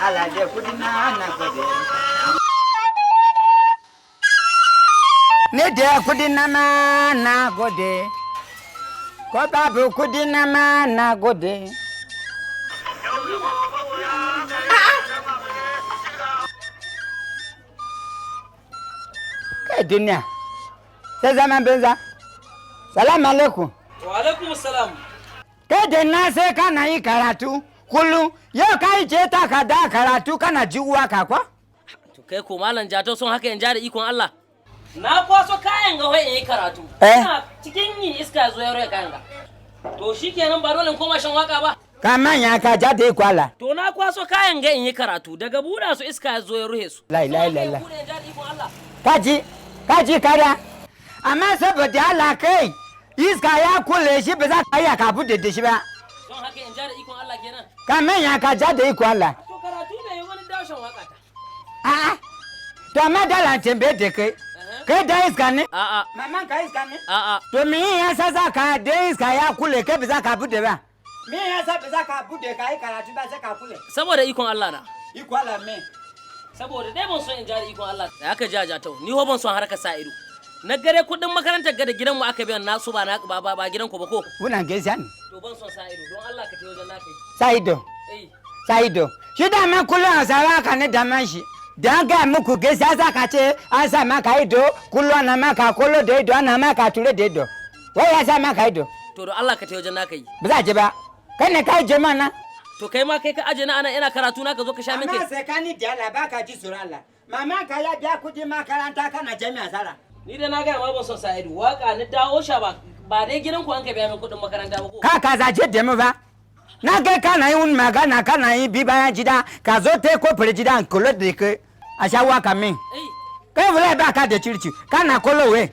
Allah da kudi na na gode. Ni da kudi na ma na gode. Ko babu kudi na ma na gode. Kai duniya. Sai zaman banza. Salamu alaikum. Wa alaikum salam. Kai da na sai kana yi karatu kullum yau ka yi ce takarda karatu kana ji uwa ka kwa? To kai ko malam Jato son haka in ja da ikon Allah. Na kwaso kayan ga wai in yi karatu. Eh. Ina cikin yin iska zo ya roya kayan ga. To shikenan ba dole in koma shan waka ba. Ka manya ka ja da iko Allah. To na kwaso kayan ga in yi karatu daga buɗa su iska ya zo ya ruhe su. La ilaha Son haka in illallah. buɗe in ja da ikon Allah. Kaji, kaji kara. Amma saboda Allah kai iska ya kule shi ba za ka iya ka bude da shi ba. Son haka in ja da ikon Allah kenan. Ka manya ka ja da iko Allah. To karatu bai yi wani dashen waka ta. A'a. To amma dala tambaye da kai. Kai da iska ne? A'a Maman ka iska ne? a'a. To me yasa za ka da iska ya kule kai ba za ka bude ba? Me yasa ba za ka bude ka yi karatu ba sai ka kule? Saboda ikon Allah na. Iko Allah me? Saboda dai ban son in ja da ikon Allah. Da aka ja Jatau ni ho ban son harkar sa ido. Na gare kuɗin makarantar ga da gidanmu aka biyan nasu ba na ba ba gidanku ba ko. Wannan gaskiya ne. To ban son sa ido don Allah ka tayo wajen naka yi. Sa ido. Eh. Sa ido. Shi dama kullum Hausawa ka ne daman shi. Dan ga muku gaskiya za ka ce an sa maka ido, kullum ana maka kolo da ido, ana maka ture da ido. Wai ya sa maka ido? To don Allah ka tayo wajen naka yi. Ba za je ba. Kai ne ka je mana. To kai ma kai ka aje na ana ina karatu na ka zo ka sha min kai. sai ka ni da Allah ba ka ji tsoron Allah. Mama ka ya biya kudi makaranta kana jami'a sara. Ni da na gaya ma ban son sa ido waka ni dawo sha ba ba dai gidanku an ka biya min kuɗin makaranta ba ko. Ka ka zaje da mu ba. Na ga kana yi wani magana kana yi bi bayan gida ka zo te kofar gida kolo da kai a sha waka min. Eh. Kai wula ba ka da circi kana kolo we.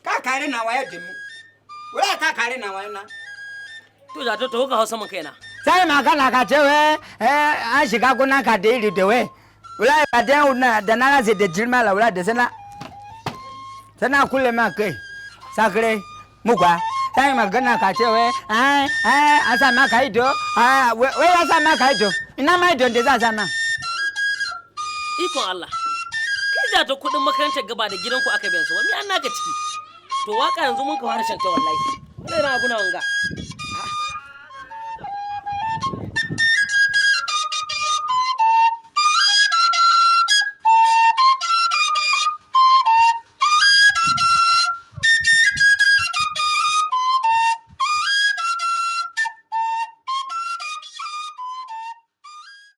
Ka kare na wayo da mu. Wula ka kare na wayo na. To Jatau to ka hausa min kaina. Sai magana ka ce we eh an shiga gona ka da iri da we. Wula ba da na da na rasa da jirma la wula da sana. Sana kule ma kai. Sakre mukwa. Sai magana ka ce we ai ai an sa maka ido. Ah we ya sa maka ido. Ina ma ido da za sa ma. Ikon Allah. Kai Jatau kuɗin makarantar gaba da gidanku aka biyan su ba mi an naka ciki. To waka yanzu mun ka fara shanta wallahi. Wannan irin abu na wanga.